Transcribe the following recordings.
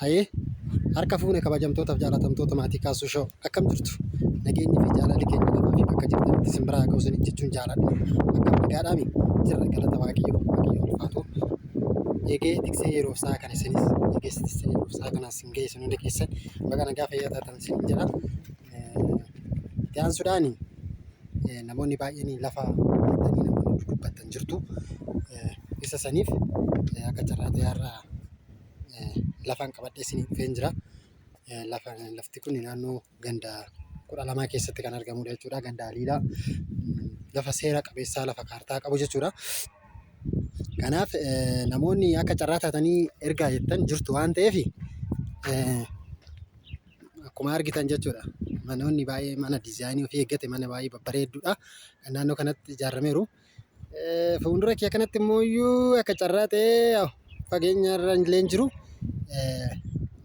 Hayee harka fuune kabajamtootaaf jaalatamtoota maatii Kaasuu Show akkam jirtu? Nageenyi fi jaalalli keenya lafaa fi bakka jirtanitti isin biraa haa ga'u isiniin jechuun jaaladha. Akkam nagaadhaami? Jirra galata Waaqayyoo Waaqayyo ulfaatu. Eegee tiksee yeroof sa'a kana isinis eegee tiksee yeroof sa'a kana isin ga'e isin hunda keessan baga nagaa fayyaa taatan isiniin jedha. Itti aansuudhaan namoonni baay'een lafa jettanii namoonni dudubbattan jirtu. Isa saniif akka carraa ta'e har'a lafan qabadhee isinii dhufeen jira. Lafa lafti kun naannoo ganda 12 keessatti kan argamudha jechuudha. Ganda Aliilaa lafa seera qabeessaa lafa kaartaa qabu jechuudha. Kanaaf namoonni akka carraa taatanii ergaa jettan jirtu waan ta'eef akkuma argitan jechuudha. Manoonni baay'ee mana diizaayinii ofii eeggate mana baay'ee babbareedduudha. Kan naannoo kanatti ijaarameeru. Fuuldura kee kanatti immoo iyyuu akka carraa ta'ee fageenya irra illee hin jiru.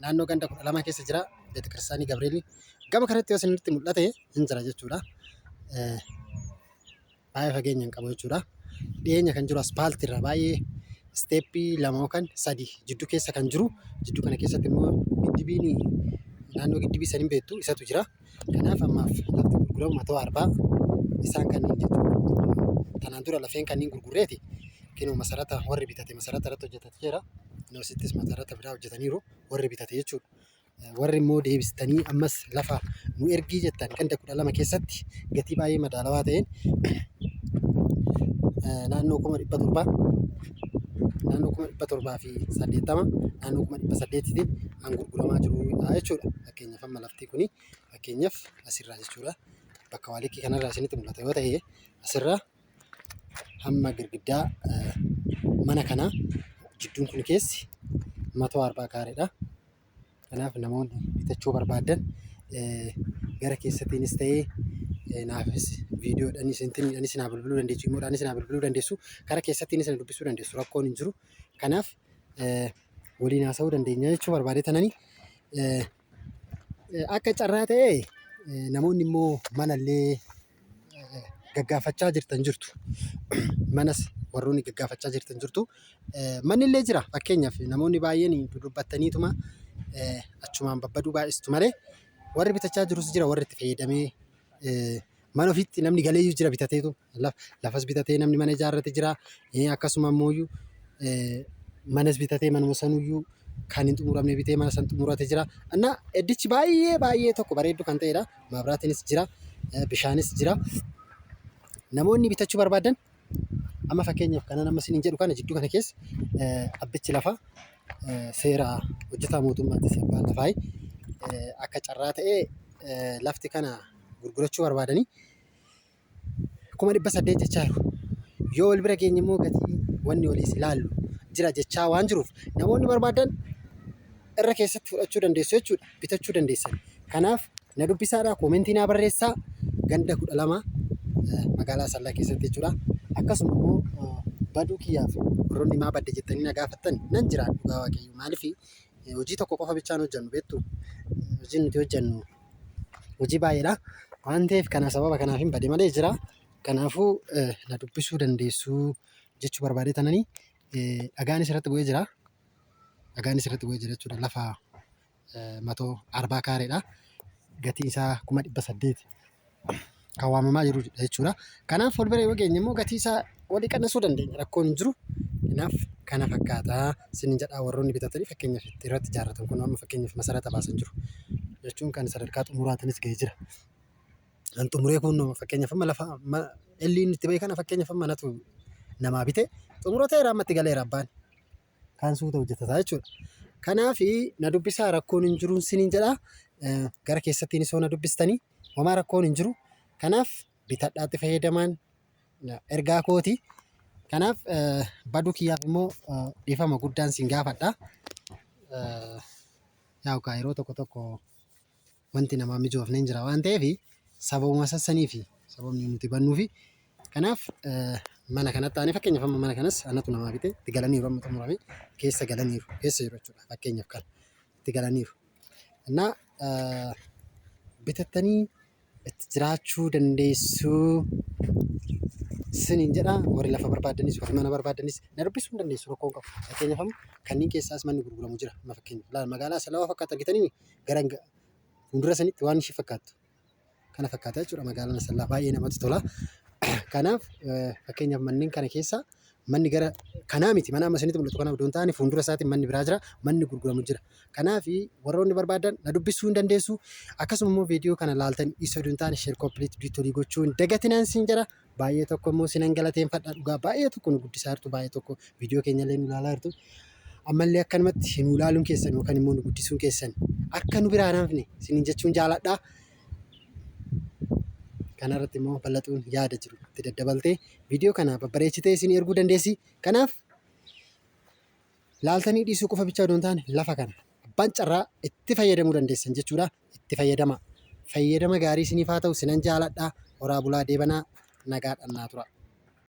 Naannoo ganda 12 keessa jira. Beetakiristaanii Gabreelii. Gama kanatti yoo isinitti mul'ate hin jira jechuudha. Baay'ee fageenya hin qabu jechuudha. Dhiyeenya kan jiru aspaaltii irraa baay'ee isteeppii 2 yookaan 3 jidduu keessa kan jiru jidduu kana keessatti immoo giddibiin naannoo giddibii san hin beektu isatu jira. Kanaaf ammaaf lafti gurguramu matoo arbaa isaan kanneen jechuudha. Tanaan dura lafeen kanneen gurgurreeti kinoo masarata warri bitate masarata irratti hojjetateera. Kinoo asittis masarata biraa hojjetaniiru warri bitate jechuudha. Warri immoo deebistanii ammas lafa nu ergii jettan ganda 12 keessatti gatii baay'ee madaalawaa ta'een naannoo 700,000 naannoo 780,000 naannoo 800,000tiin kan gurguramaa jirudha jechuudha. Fakkeenyaaf amma lafti kuni fakkeenyaaf asirraa jechuudha. Bakka waalikkii kanarraa isinitti mul'ata yoo ta'e asirraa hamma girgiddaa mana kanaa jidduun kun keessi matoo arbaa kaareedha. Kanaaf namoonni bitachuu barbaaddan gara keessattiinis ta'ee naafis viidiyoodhaanis intiniidhaanis naa bilbiluu dandeessu imoodhaanis naa bilbiluu dandeessu kara keessattiinis na dubbisuu dandeessu rakkoon hin jiru. Kanaaf waliin haasa'uu dandeenya jechuu barbaadee tanani. Akka carraa ta'ee namoonni immoo manallee gaggaafachaa jirtan jirtu. Manas warroonni gaggaafachaa jirtan jirtu. Manni illee jira fakkeenyaaf namoonni baay'een dudubbattaniituma achumaan babbaduu baay'istu malee warri bitachaa jirus jira warri itti fayyadamee mana ofiitti namni galeeyyuu jira bitateetu lafas bitatee namni mana ijaarrate jira akkasuma immoo manas bitatee manuma sanuyyuu kan hin xumuramne bitee mana san xumurate jira. Innaa eddichi baay'ee baay'ee tokko bareedduu kan ta'edha. Maabiraatiinis jira, bishaanis jira. Namoonni bitachuu barbaadan amma fakkeenyaaf kanan amma isiniin jedhu kana jidduu kana keessa abbichi lafaa seera hojjetaa mootummaatis abbaan lafaa akka carraa ta'ee lafti kana gurgurachuu barbaadanii 800,000 jechaa jiru. Yoo wal bira geenye immoo gatii wanni waliis ilaallu jira jechaa waan jiruuf namoonni barbaadan irra keessatti fudhachuu dandeessu jechuudha. Bitachuu dandeessan. Kanaaf na dubbisaadhaa koomentii naa barreessaa ganda 12 magaalaa Asallaa keessatti jechuudha. Akkasuma immoo baduu kiyyaaf warroonni maa badde jettanii na gaafattan nan jira dhugaa waaqayyo maaliif hojii tokko qofa bichaan hojjannu beektu hojiin nuti hojjannu hojii baay'eedha. Waan ta'eef kana sababa kanaaf hin bade malee jira. Kanaafuu na dubbisuu dandeessu jechuu barbaadee tananii dhagaanis irratti bu'ee jira. Dhagaanis irratti bu'ee jira jechuudha. Lafa matoo arbaa kaareedha. Gatiin isaa 800,000 kan waamamaa jiru jechuudha. Kanaaf wal bira yoo geenye immoo gatii isaa walii qannasuu dandeenya rakkoon hin jiru. Kanaaf kana fakkaataa isin jedhaa warroonni bitatanii fakkeenyaaf itti irratti ijaarratan kun amma fakkeenyaaf masarata baasan jiru jechuun kan sadarkaa xumuraatiinis ga'ee jira. Kan xumuree kun fakkeenyaaf amma lafa elliin itti ba'e kana fakkeenyaaf amma natu namaa bite xumurateera amma itti galeera abbaan. Kaan suuta hojjetataa jechuudha. Kanaaf na dubbisaa rakkoon hin jiru isiniin jedha. Gara keessattiin isoo na dubbistanii homaa rakkoon hin jiru. Kanaaf bitadhaatti fayyadamaan ergaa kooti. Kanaaf baduu kiyyaaf immoo dhiifama guddaan sin gaafadha. Yaa'u kaa yeroo tokko tokko wanti namaa mijoofne hin jira waan ta'eef sababuma sassaniifi sababni nuti bannuufi. Kanaaf mana kanatti aanee fakkeenyaaf amma mana kanas anatu namaa bite itti galaniiru amma xumurame keessa galaniiru keessa jiru jechuudha fakkeenyaaf kana itti galaniiru. Innaa bitattanii itti jiraachuu dandeessu. Siniin jedha warri lafa barbaadanis warri mana barbaadanis na dubbisuu hin dandeessu rakkoo hin qabu. Fakkeenyaaf amma kanneen keessaas manni gurguramu jira. Amma fakkeenyaaf laal magaalaa Asallaa fakkaata argitanii gara fuuldura sanitti waan ishee fakkaattu. Kana fakkaata jechuudha magaalaan Asallaa baay'ee namatti tola. Kanaaf fakkeenyaaf manneen kana keessa manni gara kanaa miti mana amma isinitti mul'atu kana odoo hin taane fuuldura isaatiin manni biraa jira manni gurguramu jira. Kanaaf warroonni barbaadan na dubbisuu hin dandeessu. Akkasuma immoo viidiyoo kana laaltan dhiisuu odoo hin taane share complete viitorii gochuu hin dagatinaan siin jedha. Baay'ee tokko immoo sinan galateeffadha dhugaa baay'ee tokko nu guddisaa jirtu baay'ee tokko viidiyoo keenya illee nu ilaalaa jirtu. Ammallee akkanumatti nu ilaaluun keessan yookaan immoo nu guddisuun keessan akka nu biraa hin hafne isiniin jechuun jaaladha. Kanarratti immoo bal'atuun yaada jiru itti daddabaltee viidiyoo kana babbareechitee isin erguu dandeessi. Kanaaf laaltanii dhiisuu qofa bichaa odoo hin taane lafa kana abbaan carraa itti fayyadamuu dandeessan jechuudha. Itti fayyadama. Fayyadama gaarii isiniif haa ta'u sinan jaaladha. Horaa bulaa deebanaa nagaadhaan naa tura.